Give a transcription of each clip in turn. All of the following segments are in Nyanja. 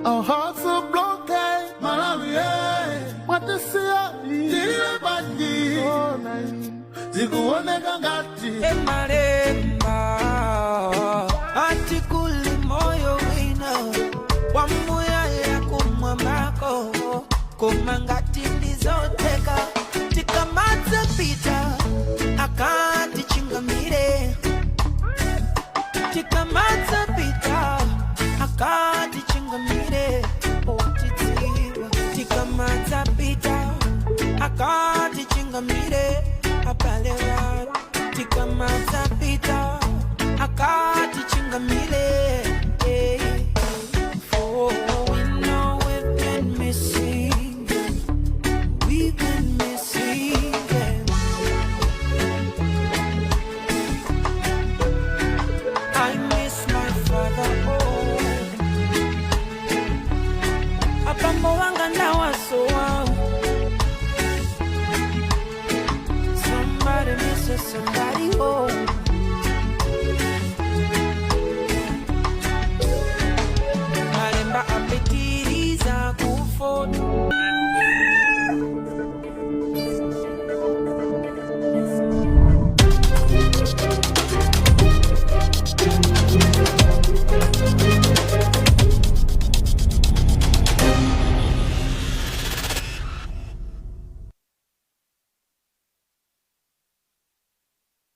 Our hearts are broken. Malawi, eh. Mwatisiya tili bwanji. Zikuoneka ngati Emalemba ati kuli moyo wina wamuyaya kumwambako, koma ngati ndizoteka tikamadza pita akati chingamire, tikamadza pita akati chingamire, otidziwa tikamadza pita akati chingamire apalewa, tikamadza pita akati chingamire, yeah. For we know we've been missing them. We've been missing them. I miss my father, oh. Abambo wanga nawasowa. Somebody misses somebody, oh. Malemba apitiriza kufota.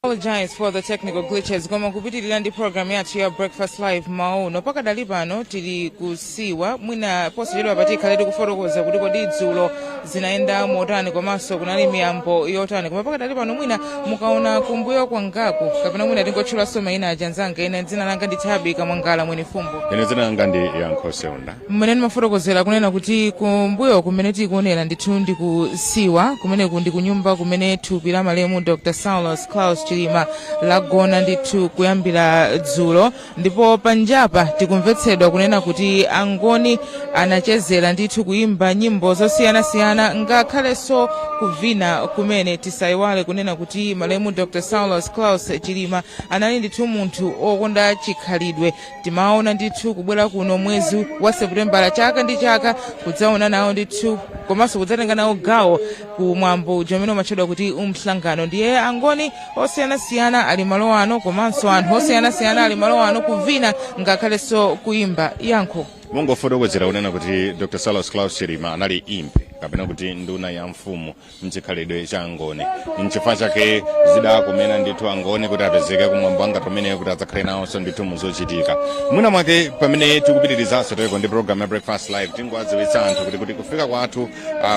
Apologize for the technical glitches, koma kupitirira ndi program yathu ya Breakfast Live mauno. Pakadali pano tili kusiwa mwina posachedwa patikhale tikufotokoza kuti kodi dzulo zinayenda motani komanso kunali miyambo yotani. Koma pakadali pano mwina mukaona kumbuyo kwangaku, kapena mwina tingotchulanso mayina aja anzanga. Ine dzina langa ndi Thabi Kamwangala Mwene Fumbo. Ine dzina langa ndi Yankho Seunda. Mmene ndimafotokozera kunena kuti kumbuyo kumene tikuonera ndithu ndikusiwa kumeneku, ndi kunyumba kumene thupi la malemu Dr Saulos Klaus Chilima lagona ndithu kuyambira dzulo. Ndipo panjapa tikumvetsedwa kunena kuti Angoni anachezera ndithu kuyimba nyimbo zosiyanasiyana, ngakhalenso kuvina kumene. Tisayiwale kunena kuti malemu Dr Saulos Klaus Chilima anali ndithu munthu okonda chikhalidwe. Timaona ndithu kubwera kuno mwezi wa Seputembala chaka ndi chaka kudzaona nawo ndithu komanso kudzatenga nawo gawo ku mwambo uja umene umatchedwa kuti umhlangano. Ndiye Angoni osiyanasiyana ali malo ano, komanso anthu osiyanasiyana ali malo ano kuvina ngakhalenso kuyimba. Yankho. Mungofotokozera kunena kuti Dr Saulos Klaus Chilima anali impe, kapena kuti nduna ya mfumu mchikhalidwe cha Angoni. Nchifukwa chake zidakomera ndithu Angoni kuti apezeke kumwambo ngati umeneyo kuti adzakhale nawonso ndithu muzochitika. Mwina mwake pamene tikupitirizanso teko ndi program ya Breakfast Live, tingowadziwitsa anthu kuti kufika kwathu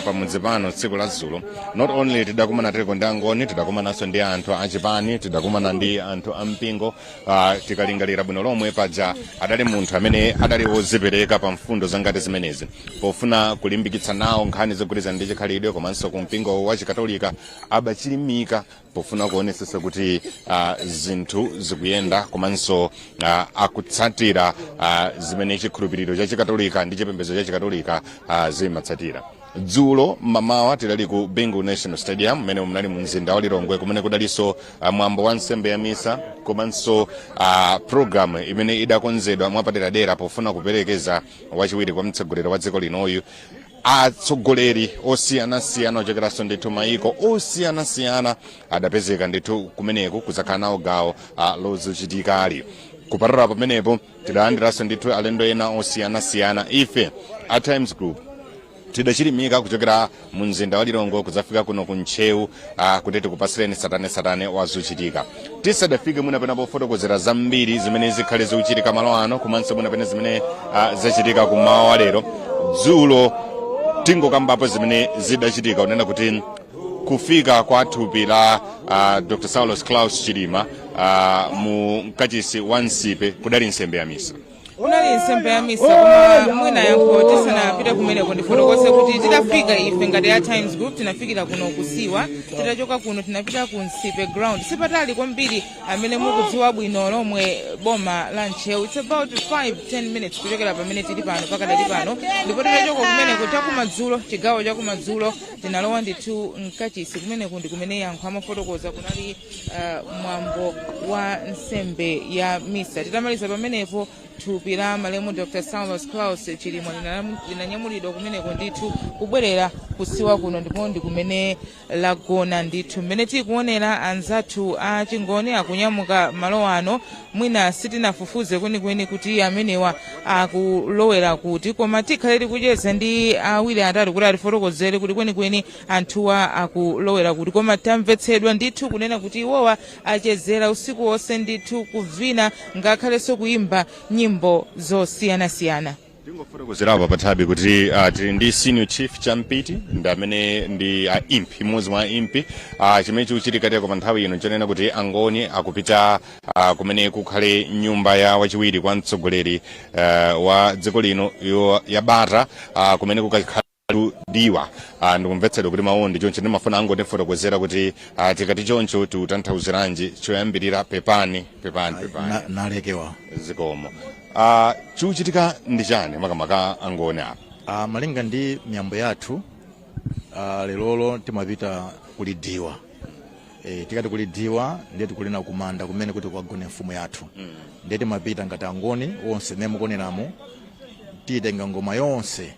pamudzi pano tsiku la dzulo, not only tidakumana teko ndi Angoni, tidakumananso ndi anthu achipani, tidakumana ndi anthu ampingo. Tikalingalira bwino lomwe, paja adali munthu amene adali wozipereka pa mfundo zangati zimenezi pofuna kulimbikitsa nawo nkhani zogwirizana ndi chikhalidwe, komanso ku mpingo wa Chikatolika abachilimika pofuna kuonesesa kuti zinthu zikuyenda komanso akutsatira zimene chikhulupiriro cha Chikatolika ndi chipembedzo cha Chikatolika zimatsatira. Dzulo mamawa tidali ku Bingu National Stadium mmene munali mu mzinda wa Lilongwe, kumene kudalinso mwambo wa nsembe ya misa komanso program imene idakonzedwa mwapaderadera pofuna kuperekeza wachiwiri kwa mtsogoleri wa dziko linoyu. Atsogoleri osiyanasiyana ochokeranso ndithu maiko osiyanasiyana adapezeka ndithu kumeneku kudzakhala nawo gawo lozochitikali. Kupatula pamenepo, tidalandiranso ndithu alendo ena osiyanasiyana. Ife a Times Group tidachilimika kuchokera mu mzinda wa Lilongwe kudzafika kuno ku Ntcheu kuti tikupasireni satane wa zochitika. Tisadafike mwina pena pofotokozera zambiri zimene zikhale zikuchitika malo ano komanso mwina pena zimene zachitika kumawa wa lero, dzulo tingokambapo zimene zidachitika, kunena kuti kufika kwa thupi la Dr Saulos Klaus Chilima mu mkachisi wa Nsipe kudali nsembe ya misa. Kunali nsembe ya misa. Koma mwina, Yankho, tisanapite kumeneko ndifotokoze kuti titafika ife ngati ya Times Group, tinafikira kuno kusiwa. Titachoka kuno tinapita ku Nsipe ground, sipatali kwambiri. Amene mukudziwa bwino lomwe boma la Ntcheu, it's about 5 10 minutes kuchokera pamene tili pano pakadali pano. Ndipo titachoka kumeneko chakumadzulo, chigawo chakumadzulo, tinalowa ndithu mkachisi. Kumeneku ndi kumene Yankho amafotokoza kunali mwambo wa nsembe ya misa. Titamaliza pamenepo Thupi la malemu Dr Saulos Klaus Chilima linanyamulidwa kumeneko ndithu kubwerera kusiwa kuno, ndipo ndi kumene lagona ndithu. Mmene tikuonera, anzathu a Chingoni akunyamuka malo ano. Mwina sitinafufuze kwenikweni kuti amenewa akulowera kuti, koma tikhale tikucheza ndi awiri atatu kuti atifotokozere kuti kwenikweni anthuwa akulowera kuti. Koma tamvetsedwa ndithu kunena kuti iwowa achezera usiku wonse ndithu, kuvina ngakhalenso kuyimba nyimbo zosiyanasiyana. Tingofotokozerapo pathabi kuti tili ndi Senior Chief Champiti, ndi amene ndi impi, imodzi mwa impi. Chimene chikuchitika teko pa nthawi ino chonena kuti Angoni akupita kumene kukhale nyumba ya wachiwiri kwa mtsogoleri wa dziko lino yo yabata, kumene kukakhala diwa. Ndikumvetsedwa kuti mawu ndi choncho. Ndimafuna angotifotokozera kuti tikati choncho tiutanthauziranji. Choyambirira, pepani, pepani, pepani. Nalekewa. Zikomo. Chikuchitika ndi chani makamaka, Angoni, apa? Malinga ndi miyambo yathu, lerolo timapita kulidiwa. Tikati kulidiwa, ndiye tikulina kumanda kumene kuti kwagone mfumu yathu. Ndiye timapita ngati Angoni onse mmene mukuoneramo, tiyitenga ngoma yonse,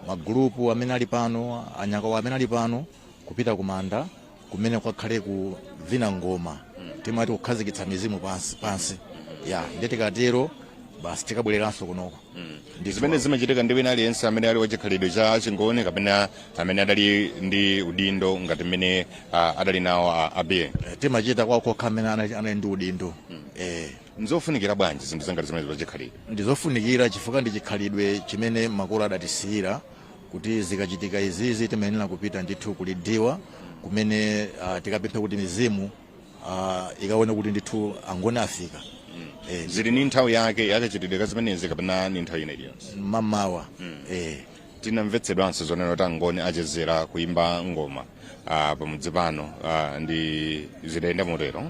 magulupu amene ali pano, anyakawa amene ali pano, kupita kumanda kumene kwakhale kuvina ngoma. Timati kukhazikitsa mizimu pansi pansi ya. Ndiye tikatero basi, tikabwereranso kunoko. Ndi zimene zimachitika ndi wina aliyense amene ali wachikhalidwe cha Chingoni kapena amene adali ndi udindo ngati mmene adali nawo abiye? Timachita kwa kokha amene anali ndi udindo. Nzofunikira bwanji zinthu zangati zimene zachikhalidwe? Ndizofunikira chifukwa ndi chikhalidwe chimene makolo adatisiyira, kuti zikachitika izizi timayenera kupita ndithu kulidiwa kumene tikapemphe kuti mizimu ikaone kuti ndithu Angoni afika. Zili ni nthawi yake yakachitidwe ka zimenezi kapena ni nthawi ina iliyonse? Mamawa. Tinamvetsedwanso zonena kuti Angoni achezera kuimba ngoma pamudzi pano, ndi zidayenda motero?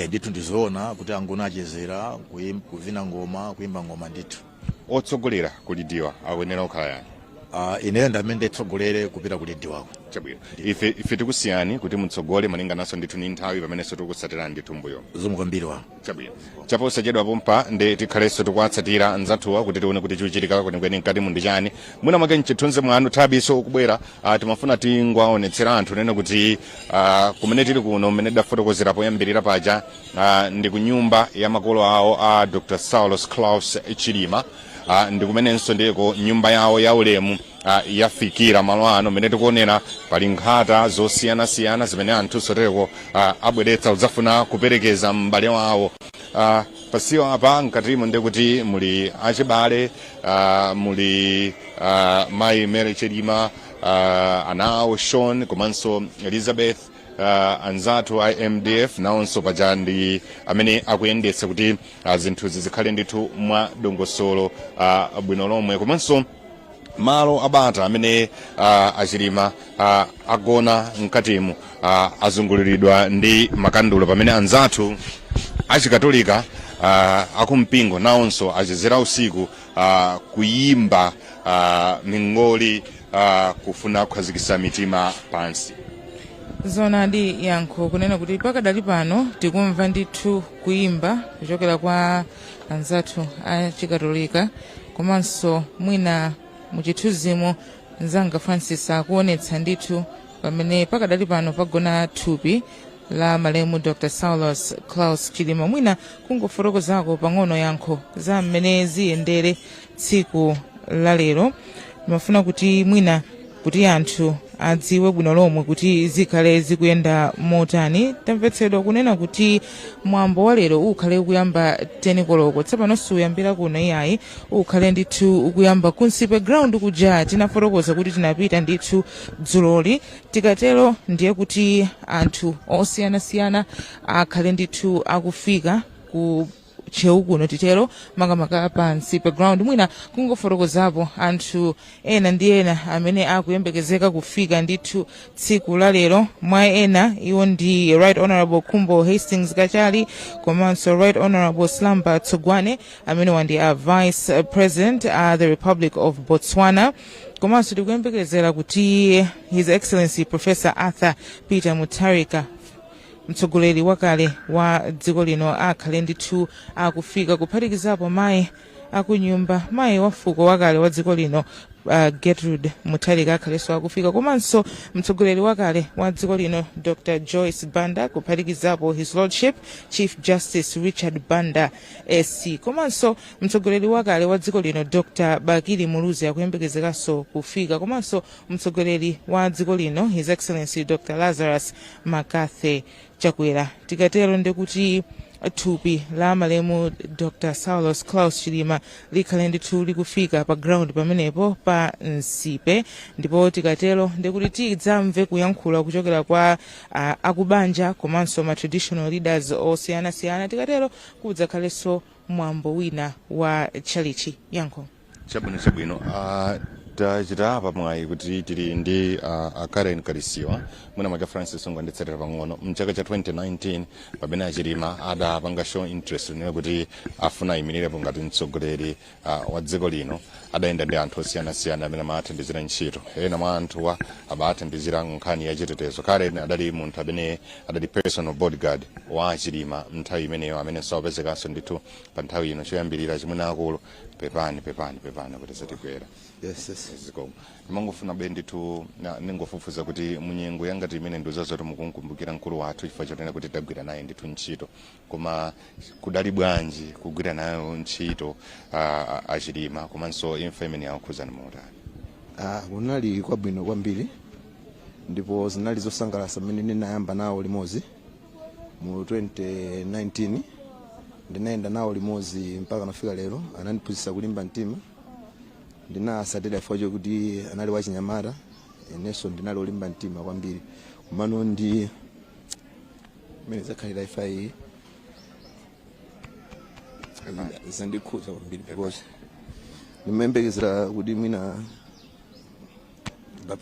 Ndithu ndizoona kuti Angoni achezera kuvina ngoma, kuimba ngoma ndithu. Otsogolera kulidiwa akuyenera kukhala yani? Ineyo ndi amene nditsogolere kupita kulidiwako. Chabwino, ife tikusiyani kuti mutsogole malingananso ndithu ni nthawi pamenenso tikukutsatira ndithu mbuyo. Zikomo kwambiri wa. Chabwino, chaposachedwa pompa ndi tikhalenso tikuwatsatira anzathuwa kuti tione kuti chikuchitika kwenikweni mkati mu ndi chani. Mwina mwake mchithunzi mwanu thabiso ukubwera. Timafuna tingwaonetsera anthu nene kuti kumene tili kuno, mmene dafotokozera poyambirira paja, ndi ku nyumba ya makolo awo a Dr Saulos Klaus Chilima, ndi kumenenso ndiko nyumba yawo ya ulemu yafikira malo ano. Mmene tikuonera, pali nkhata zosiyanasiyana zimene anthu soteko abweretsa kudzafuna kuperekeza m'bale wawo. Pasiwa apa mkatimo ndikuti muli achibale, muli mayi Mary Chilima, ana awo Sean komanso Elizabeth, anzathu a MDF nawonso paja ndi amene akuyendetsa kuti zinthuzi zikhale ndithu mwa dongosolo bwino lomwe, komanso malo abata amene Achilima agona mkatimu azunguliridwa ndi makandulo, pamene anzathu Achikatolika akumpingo nawonso achezera usiku kuyimba mingoli, kufuna kukhazikitsa mitima pansi. Zonadi yankho, kunena kuti pakadali pano tikumva ndithu kuyimba kuchokera kwa anzathu a Chikatolika. Komanso mwina muchithunzimo mzanga Francis akuonetsa ndithu pamene pakadali pano pagona thupi la malemu Dr Saulos Klaus Chilima. Mwina kungofotokozako pang'ono yankho za mmene ziyendere tsiku la lero, ndimafuna kuti mwina kuti anthu adziwe bwino lomwe kuti zikhale zikuyenda motani. Tamvetsedwa kunena kuti mwambo wa lero ukhale ukuyamba 10 koloko. Tsopano suyambira kuno iyayi, ukhale ndithu ukuyamba ku Nsipe Ground kuja tinafotokoza kuti tinapita ndithu dzuloli. Tikatero ndiye kuti anthu osiyanasiyana akhale ndithu akufika ku Ntcheu kuno, titero makamaka pa Nsipe Ground. Mwina kungofotokozapo anthu ena ndi ena amene akuyembekezeka kufika ndithu tsiku la lero. Mwa ena iwo ndi Right Honorable Khumbo Hastings Kachali komanso Right Honorable Slumber Tsogwane, amene ndi a Vice President a the Republic of Botswana. Komanso tikuyembekezera kuti His Excellency Professor Arthur Peter Mutharika, mtsogoleri wakale wa dziko lino, akhale ndithu akufika, kuphatikizapo mayi Akunyumba mayi wa fuko wakale wa dziko lino, Gertrude Mutharika, akhalenso akufika, komanso mtsogoleri wakale wa dziko lino, Dr Joyce Banda, kuphatikizapo His Lordship Chief Justice Richard Banda SC, komanso mtsogoleri wakale wa dziko lino, Dr Bakili Muluzi, akuyembekezekanso kufika, komanso mtsogoleri wa dziko lino, His Excellency Dr Lazarus McCarthy Chakwera. Tikatero ndikuti thupi la malemu Dr Saulos Klaus Chilima likhale ndithu likufika pa ground pamenepo pa Nsipe, ndipo tikatero ndikuti tidzamve kuyankhula kuchokera kwa akubanja komanso ma traditional leaders osiyanasiyana. Tikatero kudzakhalenso mwambo wina wa tchalichi. Yankho. Chabwino. Tachita apa mwayi kuti tili ndi a Karen Kalisiwa. Mwina mwake, Francis, unganditsatira pang'ono. Mchaka cha 2019, pamene Achilima adapanga show interest niwe kuti afuna ayimirirepo ngati mtsogoleri wa dziko lino, adayenda ndi anthu osiyanasiyana amene amathandizira ntchito. Ena mwa anthuwa abathandizira nkhani ya chitetezo. Karen adali munthu amene adali personal bodyguard wa Achilima nthawi imeneyo, amene sawapezekanso ndithu pa nthawi ino. Choyambirira chimwene, akulu, pepani, pepani, pepani kuti zatikwera. Yes. Zikomo. Ndimangofuna be ndithu ningofufuza kuti munyengo yangati imene ndiuza zoti mukunkumbukira mkulu wathu chifukwa chonena kuti tagwira naye ndithu ntchito, koma kudali bwanji kugwira nayo ntchito Achilima, komanso imfa imene yakukhuzani motani? Ah, kunali kwabwino kwambiri ndipo zinali zosangalatsa. Mmene ndinayamba nawo limodzi mu 2019, ndinayenda nawo limodzi mpaka nafika lero. Anandiphunzitsa kulimba mtima. Ndinasatira chifukwa chokuti anali wachinyamata, inenso ndinali olimba mtima kwambiri. Komano ndi mmene zakhalira imfa iyi, zandikhudza kwambiri because ndimayembekezera kuti mwina, but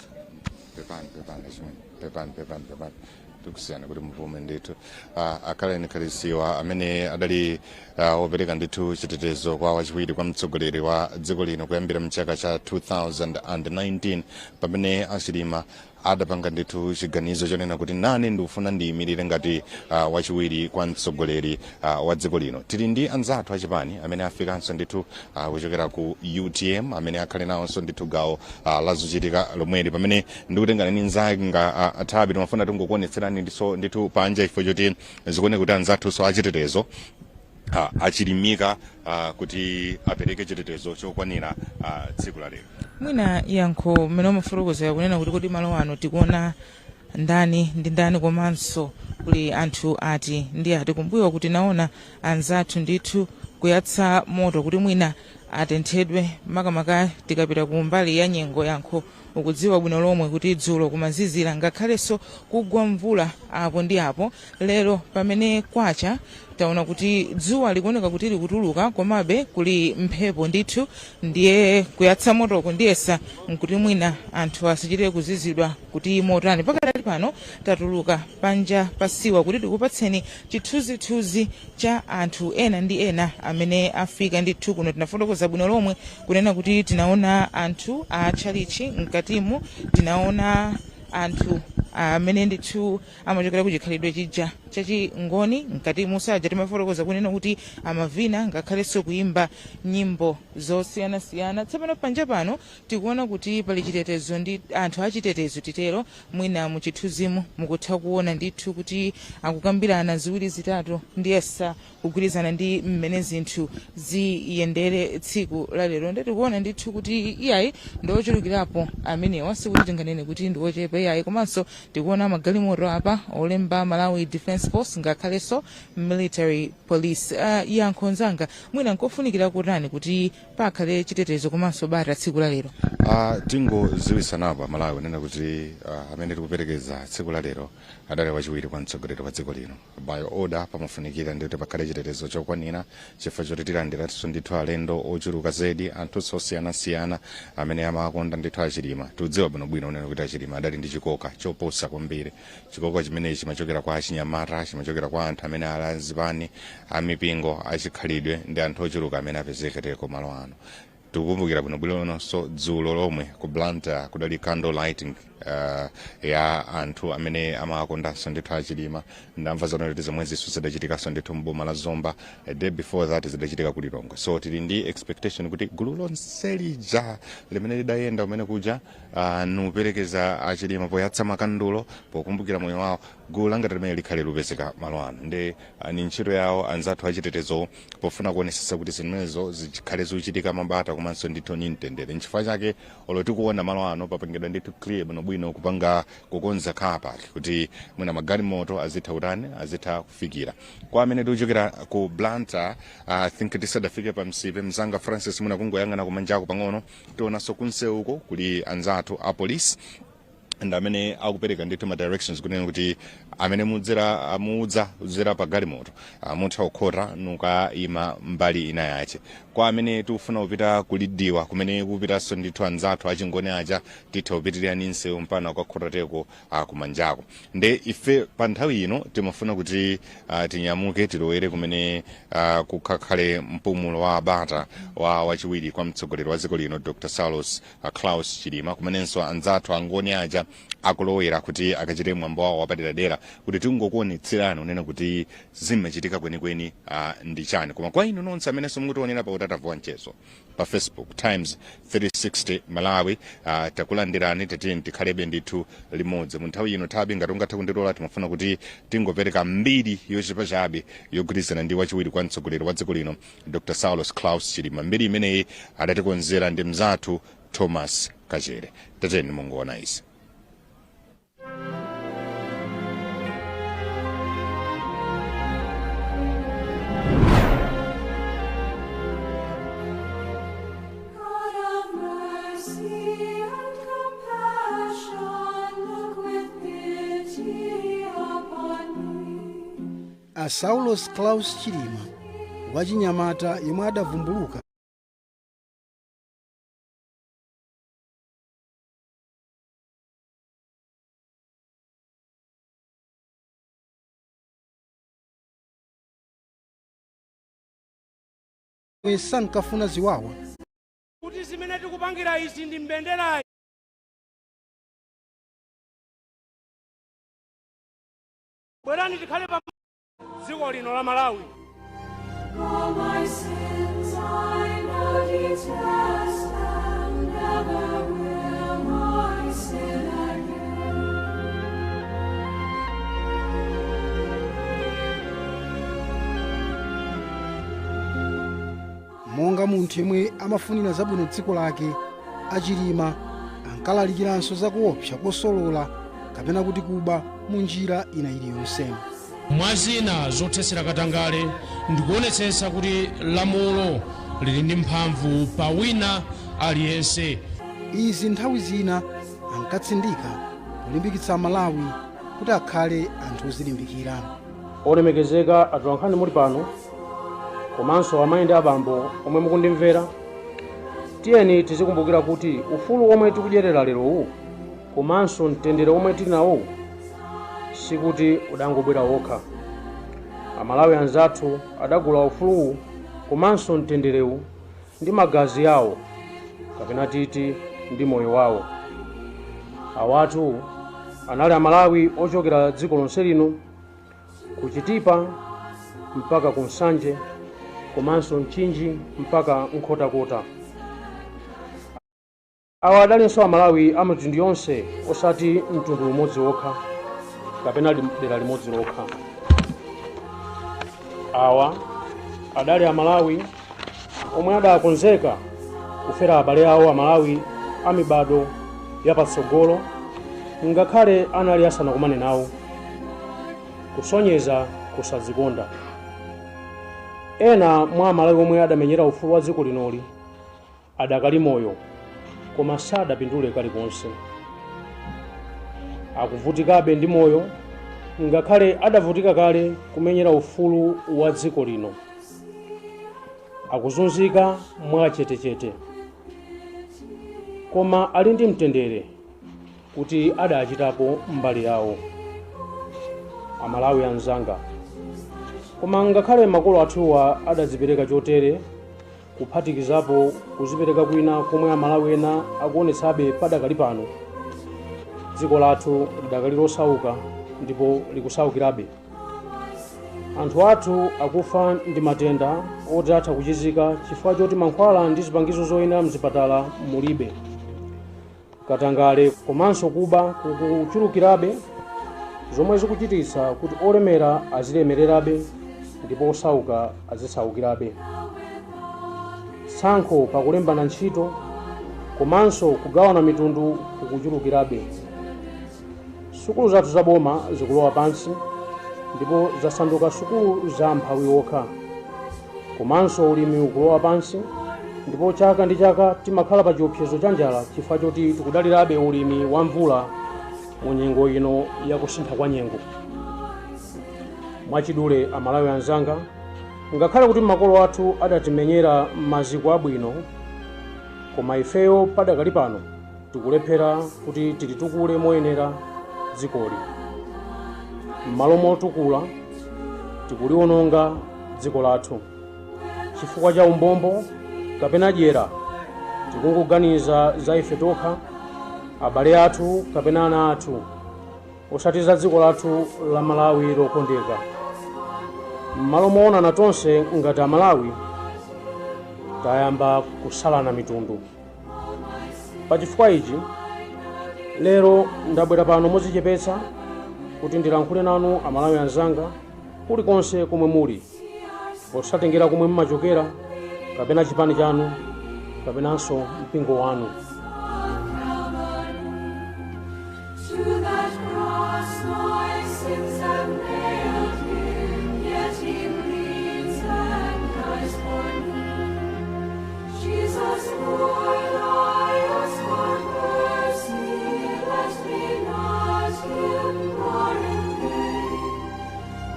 Pepani, pepani chimwene, pepani, pepani, pepani. Tikusiyana kuti mupume ndithu. Akaleni Khalisiwa amene adali wopereka ndithu chitetezo kwa wachiwiri kwa mtsogoleri wa dziko lino kuyambira mchaka cha 2019, pamene Achilima adapanga ndithu chiganizo chonena kuti nane ndikufuna ndiyimirire ngati wachiwiri kwa mtsogoleri wa dziko lino. Tili ndi anzathu achipani amene afikanso ndithu kuchokera ku UTM, amene akhale nawonso ndithu gawo la zochitika lomweli. Pamene ndikutengana ndi nzanga Athabi, timafuna tingokuonetserani ndiso ndithu panja ifo choti zikuone kuti anzathunso achitetezo achilimika kuti apereke chitetezo chokwanira tsiku la lero. Mwina, Yankho, mmene umafotokozera kunena kuti kodi malo ano tikuona ndani ndi ndani, komanso kuli anthu ati ndi ati kumbuyo, kuti naona anzathu ndithu kuyatsa moto kuti mwina atenthedwe, makamaka tikapita ku mbali ya nyengo. Yankho, ukudziwa bwino lomwe kuti dzulo kumazizira, ngakhalenso kugwa mvula apo ndi apo. Lero pamene kwacha, taona kuti dzuwa likuoneka kuti likutuluka, komabe kuli mphepo ndithu. Ndiye kuyatsa motoko ndiyesa nkuti mwina anthu asachite kuzizidwa kuti motani. Pakadali pano tatuluka panja pasiwa kuti tikupatseni chithunzithunzi cha anthu ena ndi ena amene afika ndithu kuno. Tinafotokoza bwino lomwe kunena kuti tinaona anthu a tchalichi mkatimu, tinaona anthu amene ndithu amachokera ku chikhalidwe chija chachingoni mkati musaja. Timafotokoza kunena kuti amavina ngakhalenso kuimba nyimbo zosiyanasiyana. Tsopano panja pano tikuona kuti pali chitetezo ndi anthu achitetezo titero. Mwina muchithunzimu mukutha kuona ndithu kuti akukambirana ziwiri zitatu, ndiyesa kugwirizana ndi mmene zinthu ziyendere tsiku la lero. Ndi tikuona ndithu kuti iyayi, ndiochulukirapo amenewa, sikuti tinganene kuti ndi ochepa iyayi. Komanso tikuona magalimoto apa olemba Malawi Defence Force ngakhalenso Military Police. Yankho nzanga, mwina nkofunikira kutani kuti pakhale chitetezo komanso bata tsiku la lero? Tingoziwisanapo Malawi nena kuti amene tikuperekeza tsiku la lero adali wachiwiri kwa mtsogoleri wa dziko lino. By order pamafunikira ndikuti pakhale chitetezo chokwanira, chifukwa choti tilandiranso ndithu alendo ochuluka zedi, anthunso osiyanasiyana amene amakonda ndithu Achilima. Tikudziwa bwinobwino unena kuti Achilima adali ndi chikoka choposa kwambiri. Chikoka chimenechi chimachokera kwa achinyamata, chimachokera kwa anthu amene ali azipani, amipingo, achikhalidwe ndi anthu ochuluka amene apezeketeko malo ano. Tikukumbukira bwinobwinonso dzulo lomwe ku Blantyre kudali candle lighting. Ya anthu amene amakondanso ndithu achilima, ndamva zonena kuti zomwezinso zidachitikanso ndithu mboma la Zomba. A day before that zidachitika ku Lilongwe. So tili ndi expectation kuti gulu lonse lija limene lidayenda umene kuja nuperekeza achilima poyatsa makandulo pokumbukira moyo wawo, gulu langati limene likhale lupezeka malo ano. Ndi ni ntchito yawo anzathu achitetezo pofuna kuonesesa kuti zimenezo zikhale zikuchitika mabata komanso ndithu ni mtendere. Nchifukwa chake olo tikuona malo ano papangidwa ndithu clear bwinobwino, kupanga kukonza car park kuti mwina magalimoto azitha kutani, azitha kufikira. Kwa amene tikuchokera ku Blantyre, I think tisadafike pa Msipe, mzanga Francis, mwina kungoyang'ana kumanjako pang'ono, tionanso kunsewuko kuli anzathu a police and amene akupereka ndithu ma directions kunena kuti amene mudzera mudza kudzera pa galimoto, mutha kukhota nukayima mbali ina yache. Kwa amene tikufuna kupita kulidiwa kumene kupitanso ndithu anzathu achingoni aja, titha kupitirira ni nsewu mpaka kukakhotateko kumanjako. Nde ife pa nthawi ino timafuna kuti tinyamuke tilowere kumene kukhakhale mpumulo wa abata wa wachiwiri kwa mtsogoleri wa dziko lino Dr Saulos Klaus Chilima, kumenenso anzathu angoni aja akulowera kuti akachite mwambo wawo wapaderadera, kuti tingokuonetserani unena kuti zimachitika kwenikweni ndi chani. Koma kwa inu nonse amenenso mukutionera pa utatavu wa mchezo pa Facebook Times 360 Malawi, takulandirani. Tatiyeni tikhalebe ndithu limodzi mu nthawi ino. Thabi, ngati ungathe kundilola, timafuna kuti tingopereka mbiri yochepa chabe yogwirizana ndi wachiwiri kwa mtsogoleri wa dziko lino Dr Saulos Klaus Chilima. Mbiri imeneyi adatikonzera ndi mzathu Thomas Kachere. Tatiyeni mungoona izi. God of mercy and compassion, look with pity upon me. A Saulos Klaus Chilima, wachinyamata yemwe adavumbuluka sankafuna ziwawa kuti zimene tikupangira izi ndi mbenderayi bwerani tikhale pa dziko lino la Malawi. All my sins I now detest, and never will I sin again. Monga munthu yemwe amafunira zabwino dziko lake, achilima ankalalikiranso zakuopsa kosolola kapena kuti kuba mu njira ina iliyonse. Mwa zina zothetsera katangale ndikuonetsetsa kuti lamulo lili ndi mphamvu pa wina aliyense. Izi nthawi zina ankatsindika polimbikitsa Malawi kuti akhale anthu ozilimbikira. Olemekezeka atolankhani muli pano, komanso amayi ndi abambo omwe mukundimvera, tiyeni tizikumbukira kuti ufulu omwe tikudyerera lerowu komanso mtendere omwe tili nawo sikuti udangobwera wokha. Amalawi anzathu adagula ufuluwu komanso mtenderewu ndi magazi awo, kapena titi ndi moyo wawo. Awatu anali Amalawi ochokera dziko lonse lino, Kuchitipa mpaka ku Nsanje, komanso Mchinji mpaka Nkhotakota. Awa adalinso Amalawi a mitundu yonse, osati mtundu umodzi wokha kapena dera limodzi lokha. Awa adali Amalawi omwe adakonzeka kufera abale awo Amalawi a mibado yapatsogolo, ngakhale anali asanakumane nawo, kusonyeza kusadzikonda. Ena mwa Amalawi omwe adamenyera ufulu wa dziko linoli adakali moyo, koma sadapindule kalikonse. Akuvutikabe ndi moyo ngakhale adavutika kale kumenyera ufulu wa dziko lino. Akuzunzika mwachetechete, koma ali ndi mtendere kuti adachitapo mbali yawo. Amalawi anzanga, koma ngakhale makolo athuwa adadzipereka chotere, kuphatikizapo kuzipereka kwina komwe Amalawi ena akuonetsabe padakali pano, Dziko lathu lidakali losauka ndipo likusaukirabe. Anthu athu akufa ndi matenda oti atha kuchizika chifukwa choti mankhwala ndi zipangizo zoyenera mzipatala mulibe. Katangale komanso kuba kukuchulukirabe, zomwe zikuchititsa kuti olemera azilemererabe ndipo osauka azisaukirabe. Tsankho pakulembana ntchito komanso kugawana mitundu kukuchulukirabe. Sukulu zathu zaboma zikulowa pansi ndipo zasanduka sukulu za amphawi okha. Komanso ulimi ukulowa pansi ndipo chaka ndi chaka timakhala pa chiopsezo cha njala chifukwa choti tikudalirabe ulimi wa mvula mu nyengo ino yakusintha kwa nyengo. Mwachidule, Amalawi anzanga, ngakhale kuti makolo athu adatimenyera maziko abwino, koma ifeyo padakali pano tikulephera kuti tilitukule moyenera dzikoli. M'malo motukula, tikuliwononga dziko lathu chifukwa cha umbombo kapena dyera. Tikungoganiza za ife tokha, abale athu kapena ana athu, osati za dziko lathu la Malawi lokondeka. M'malo moonana tonse ngati Amalawi, tayamba kusalana mitundu. Pachifukwa ichi, lero ndabwera pano modzichepetsa kuti ndilankhule nanu Amalawi anzanga kulikonse komwe muli, posatengera komwe mumachokera kapena chipani chanu kapenanso mpingo wanu. To that cross my sins have nailed him, yet he bleeds and dies for me. Jesus, Lord, I ask for mercy, let me not implore in vain.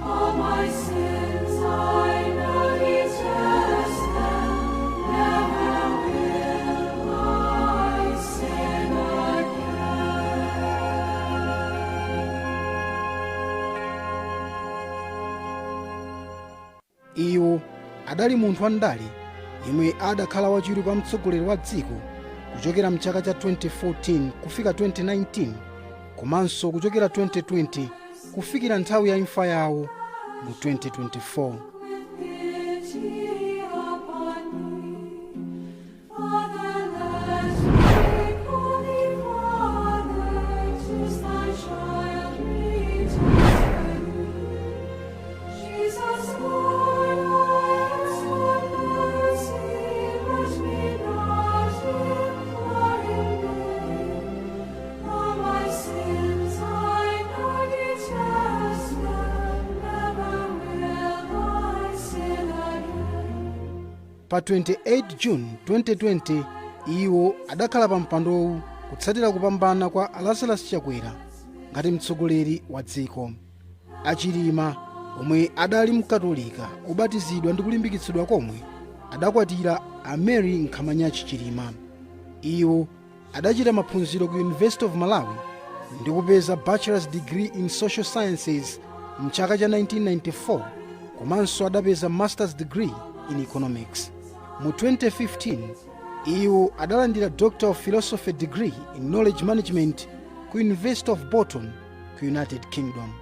All my sins I now detest them, never will I sin again. Iwo adali munthu wandale yemwe adakhala wachiwiri kwa mtsogoleri wa dziko kuchokera mchaka cha 2014 kufika 2019, komanso kuchokera 2020 kufikira nthawi ya imfa yawo mu 2024. Pity upon me. Father, let me call thee Father, 'tis thy child returns to thee. Jesus, Lord, I ask for mercy, let me not implore in vain. All my sins I now detest them, never will I sin again. Pa 28 June 2020 iwo adakhala pa mpandowu kutsatira kupambana kwa Lazarus Chakwera ngati mtsogoleri wa dziko. Achilima, omwe adali Mkatolika obatizidwa ndi kulimbikitsidwa komwe, adakwatira a Mary Nkhamanyachi Chilima. Iwo adachita maphunziro ku University of Malawi ndi kupeza bachelor's degree in social sciences mchaka cha 1994, komanso adapeza master's degree in economics. Mu 2015 iwo adalandira Doctor of Philosophy degree in knowledge management ku University of Bolton ku United Kingdom.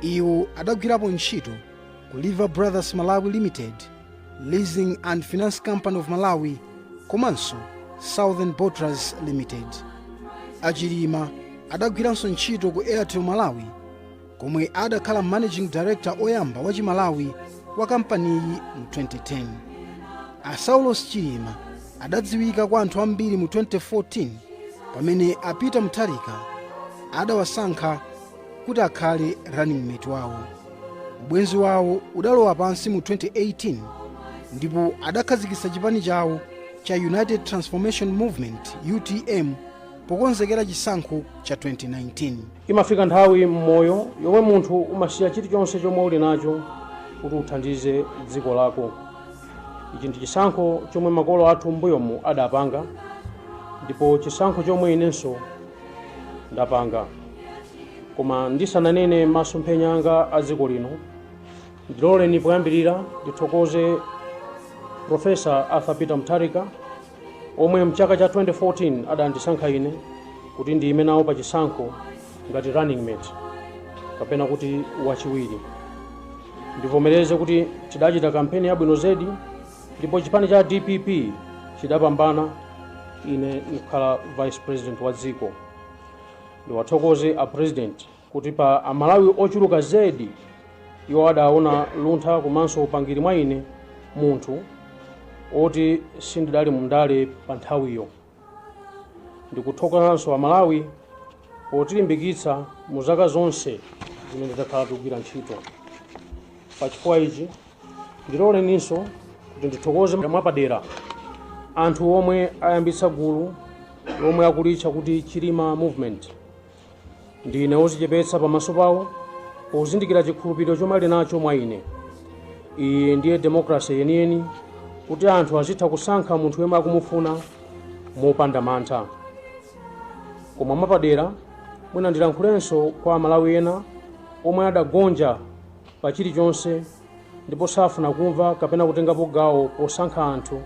Iwo adagwirapo ntchito ku Lever Brothers Malawi Limited, Leasing and Finance Company of Malawi komanso Southern Bottlers Limited. Achilima adagwiranso ntchito ku Airtel Malawi, komwe adakhala managing director oyamba wa Chimalawi wa kampaniyi mu 2010. A Saulos Chilima adadziwika kwa anthu ambiri mu 2014 pamene a Peter Mutharika adawasankha kuti akhale running mate wawo. Ubwenzi wawo udalowa pansi mu 2018 ndipo adakhazikitsa chipani chawo cha United Transformation Movement, UTM, pokonzekera chisankho cha 2019. Imafika nthawi m'moyo yomwe munthu umasiya chilichonse chomwe uli nacho kuti uthandize dziko lako. Ichi ndi chisankho chomwe makolo athu m'mbuyomu adapanga, ndipo chisankho chomwe inenso ndapanga. Koma ndisananene masomphenya anga a dziko lino, ndiloleni poyambirira ndithokoze Profesa Arthur Peter Mutharika, omwe mchaka cha 2014 adandisankha ine kuti ndiyime nawo pa chisankho. Ngati running mate kapena kuti wachiwiri, ndivomereze kuti tidachita kampeni yabwino zedi ndipo chipani cha DPP chidapambana, ine ndikukhala vice president wa dziko. Ndiwathokoze a president kuti pa Amalawi ochuluka zedi, iwo adaona luntha komanso upangiri mwa ine, munthu oti sindidali mundale pa nthawiyo. Ndikuthokozanso Amalawi potilimbikitsa mu zaka zonse zimene takhala tikugwira ntchito. Pachifukwa ichi, ndiloleninso kuti ndithokoze mwapadera anthu omwe ayambitsa gulu lomwe akulitcha kuti Chilima Movement. Ndine wozichepetsa pamaso pawo pozindikira chikhulupiriro chomwe ali nacho mwa ine. Iyi ndiye demokrasi yeniyeni, kuti anthu azitha kusankha munthu yemwe akumufuna mopanda mantha. Koma mwapadera, mwina ndilankhulenso kwa Amalawi ena omwe adagonja pa chilichonse ndipo safuna kumva kapena kutengapo gawo posankha anthu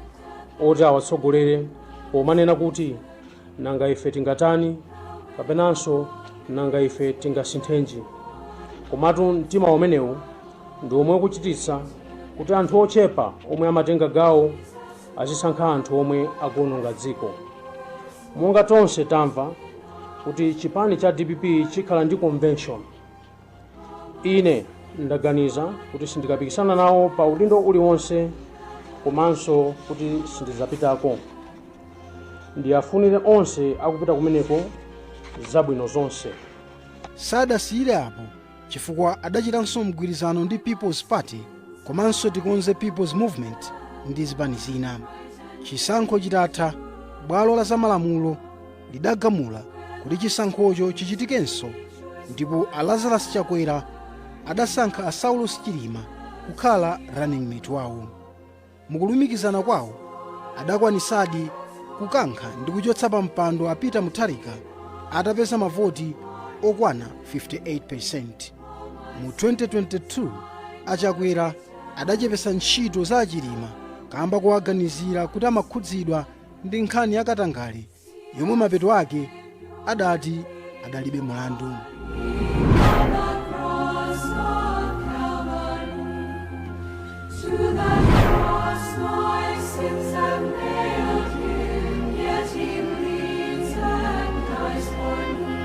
oti awatsogolere, pomanena kuti, "Nanga ife tingatani?" kapenanso, "Nanga ife tingasinthenji?" Komatu mtima umenewu ndi omwe ukuchititsa kuti anthu ochepa omwe amatenga gawo azisankha anthu omwe akuononga dziko. Monga tonse tamva kuti chipani cha DPP chikhala ndi convention, ine ndaganiza kuti sindikapikisana nawo pa udindo uliwonse komanso kuti sindidzapitako. Ndiyafunire onse akupita kumeneko zabwino zonse. Sadasiyire apo, chifukwa adachitanso mgwirizano ndi People's Party komanso Tikonze People's Movement ndi zipani zina. Chisankho chitatha, bwalo la zamalamulo lidagamula kuti chisankhocho chichitikenso, ndipo a Lazarus Chakwera adasankha a Saulos Chilima kukhala running mate wawo. Mukulumikizana kwawo, adakwanisadi kukankha ndi kuchotsa pa mpando a Peter Mutharika atapeza mavoti okwana 58%. Mu 2022, aChakwera adachepesa ntchito za aChilima kamba kuwaganizira kuti amakhudzidwa ndi nkhani yakatangale, yomwe mapeto ake adati adalibe mulandu. Cross of Calvary, to that cross my sins have nailed him, yet he bleeds and dies for me.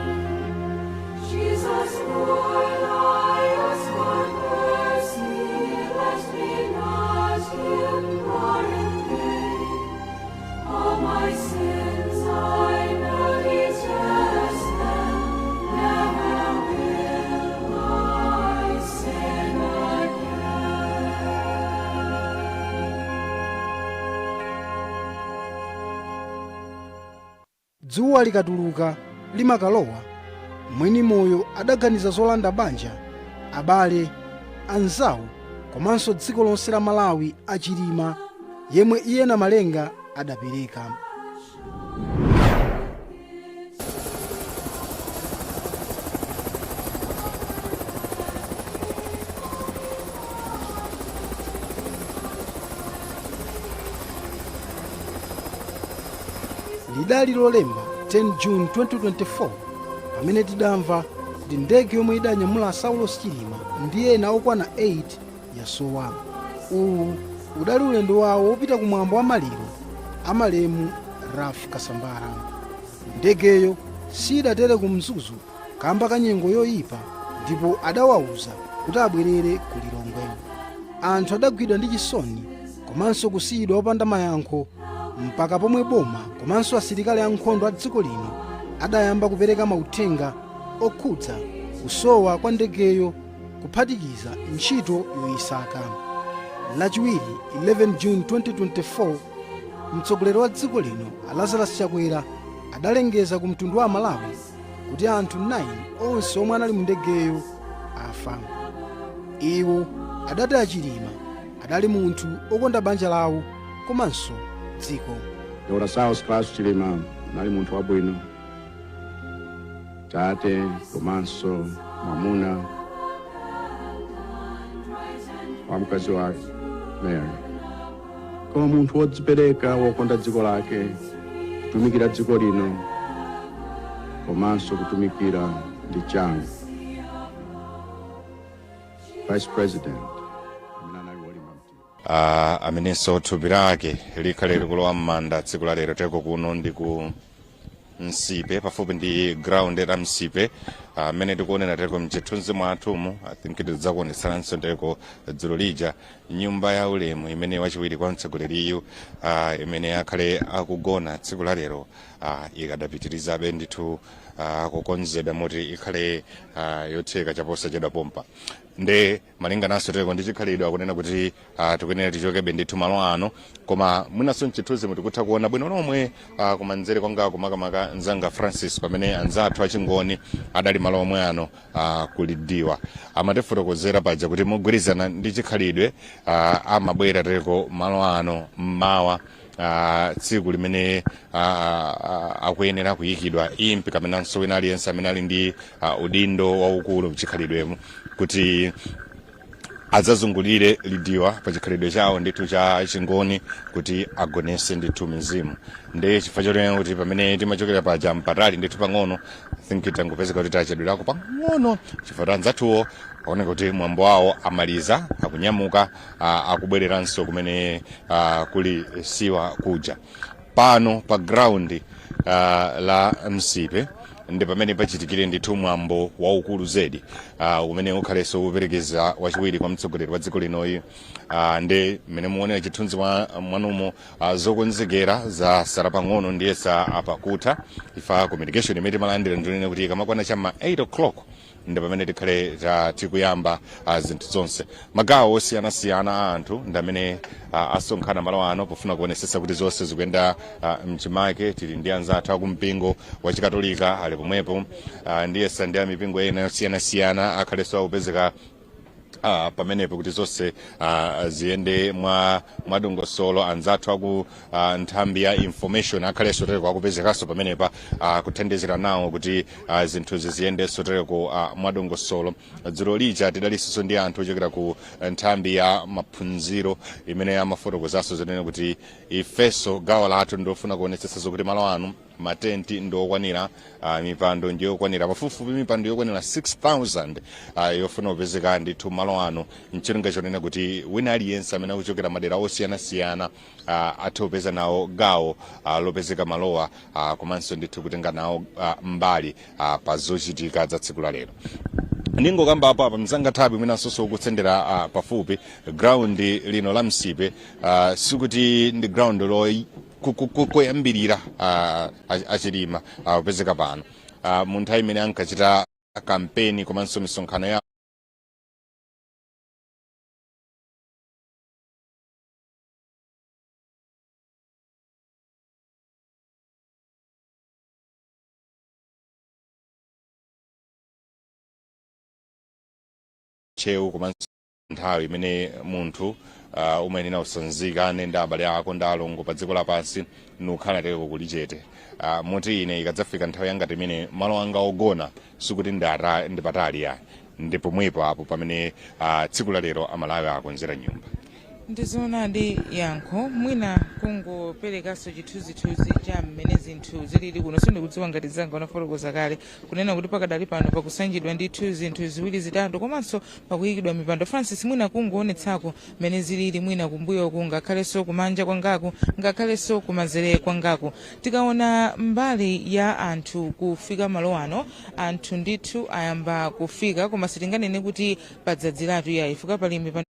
Jesus, Lord, I ask for mercy, let me not implore in vain. All my sins I now detest them, never will I sin again. Dzuwa likatuluka limakalowa. Mwini moyo adaganiza zolanda banja, abale, anzawo komanso dziko lonse la Malawi aChilima yemwe iye Namalenga adapereka. Lidali Lolemba, 10 June 2024, pamene tidamva kuti ndege yomwe idanyamula Saulos Chilima ndi ena okwana 8 yasowa. Uwu udali ulendo wawo wopita kumwambo wa maliro amalemu Ralph Kasambara. Ndegeyo sidatere ku Mzuzu kamba ka nyengo yoyipa, ndipo adawauza kuti abwerere ku Lilongwe. Anthu adagwidwa ndi chisoni komanso kusiyidwa opanda mayankho, mpaka pomwe boma komanso asilikali ankhondo a dziko lino adayamba kupereka mauthenga okhudza kusowa kwa ndegeyo, kuphatikiza ntchito yoyisaka. Lachiwiri, 11 June 2024, mtsogoleri wa dziko lino Lazarus Chakwera adalengeza ku mtundu wa Malawi kuti anthu 9 onse omwe anali mu ndegeyo afa. Iwo adati aChilima adali munthu okonda banja lawo komanso dziko. Dr. Saulos Klaus Chilima anali munthu wabwino, tate komanso mwamuna wa mkazi wake Mary, koma munthu wodzipereka, wokonda dziko lake, kutumikira dziko lino komanso kutumikira Ndi changu Vice President amene anali wolimba mtima. Amenenso thupi lake likhale likulowa m'manda tsiku la lero. Teko kuno ndi ku Nsipe, pafupi ndi ground la Msipe, amene tikuonera teko mchithunzi mwathumu. I think tidzakuonetseranso teko dzulo lija nyumba ya ulemu imene wachiwiri kwa mtsogoleriyu imene akhale akugona tsiku la lero ikadapitirizabe ndithu kukonzedwa moti ikhale yotheka chaposachedwa pompa. Nde malingananso teko ndi chikhalidwe, akunena kuti tikuyenera tichokebe ndithu malo ano. Koma mwinanso mchithunzi mutikutha kuona bwino lomwe kumanzere kwangako, makamaka mzanga Francis, pamene anzathu achingoni adali malo omwe ano kulidiwa. Amatifotokozera paja kuti mogwirizana ndi chikhalidwe amabwera teko malo ano mmawa tsiku limene akuyenera kuyikidwa impi kapenanso wina aliyense amene ali ndi udindo waukulu mchikhalidwemo, kuti adzazungulire lidiwa pa chikhalidwe chawo ndithu cha chingoni, kuti agonese ndithu mizimu. Ndi chifukwa chotena kuti pamene timachokera paja mpatali ndithu pang'ono, I think tangopezeka kuti tachedwerako pang'ono, chifukwa kuti anzathuwo aoneka kuti mwambo wawo amaliza, akunyamuka, akubwereranso kumene kuli siwa kuja. Pano pa ground la Msipe ndi pamene pachitikire ndithu mwambo waukulu zedi umene ukhalenso uperekeza wachiwiri kwa mtsogoleri wa dziko linoyi. Ndi mmene muonera chithunzi mwanumo, zokonzekera zasala pang'ono ndiyesa apakutha. Ifa communication imene timalandira ndinene kuti ikamakwana chamma 8 o'clock ndi pamene tikhale tikuyamba zinthu zonse. Magawo osiyanasiyana a anthu ndi amene asonkhana malo ano pofuna kuonesesa kuti zonse zikuyenda mchimake. Tili ndi anzathu akumpingo wa Chikatolika ali pomwepo, ndiyesa ndi amipingo ena yosiyanasiyana akhalenso akupezeka pamenepo kuti zonse ziyende mwa mwadongosolo. Anzathu aku nthambi ya information akhalenso tereko akupezekanso pamenepa kuthandizira nawo kuti zinthuzi ziyendenso tereko mwadongosolo. Dzulo lija tidalisinso ndi anthu ochokera ku nthambi ya maphunziro imene amafotokozanso zonena kuti ifenso gawo lathu ndofuna kuonetsetsa zokuti malo ano matenti ndiokwanira, mipando ndiyokwanira, pafupifupi mipando yokwanira 6000 yofuna kupezeka ndithu malo ano, mchilinga chonena kuti wina aliyense amene akuchokera madera osiyanasiyana athe kupeza nawo gawo lopezeka malowa, komanso ndithu kutenga nawo mbali pa zochitika za tsiku la lero. Ndingokamba apo apa, mzanga Thabi, mwinanso ukutsendera pafupi ground lino la Msipe, sikuti ndi ground lo koyambirira achilima kupezeka pano. Mu nthawi imene ankachita kampeni komanso misonkhano ya Ntcheu, komanso nthawi imene munthu umayenera usanzikane ndi abale ako ndi alongo pa dziko lapansi, nukhala teko kuli chete. Moti ine ikadzafika nthawi yangati imene, malo anga ogona sikuti ndi patali yayi, ndi pomwepo apo pamene tsiku la lero Amalawi akonzera nyumba. Ndizoonadi yankho. Mwina kungoperekanso chithunzithunzi cha mmene zinthu zilili kuno, sindikudziwa ngati zanga unafotokoza kale kunena kuti pakadali pano pakusanjidwa ndithu zinthu ziwiri zitatu, komanso pakuyikidwa mipando. Francis, mwina kungoonetsako mmene zilili, mwina kumbuyoku, ngakhalenso kumanja kwangaku, ngakhalenso kumanzere kwangaku, tikaona mbali ya anthu kufika malo ano, anthu ndithu ayamba kufika, koma sitinganene kuti padzadziratu yayi, fika pali mipando.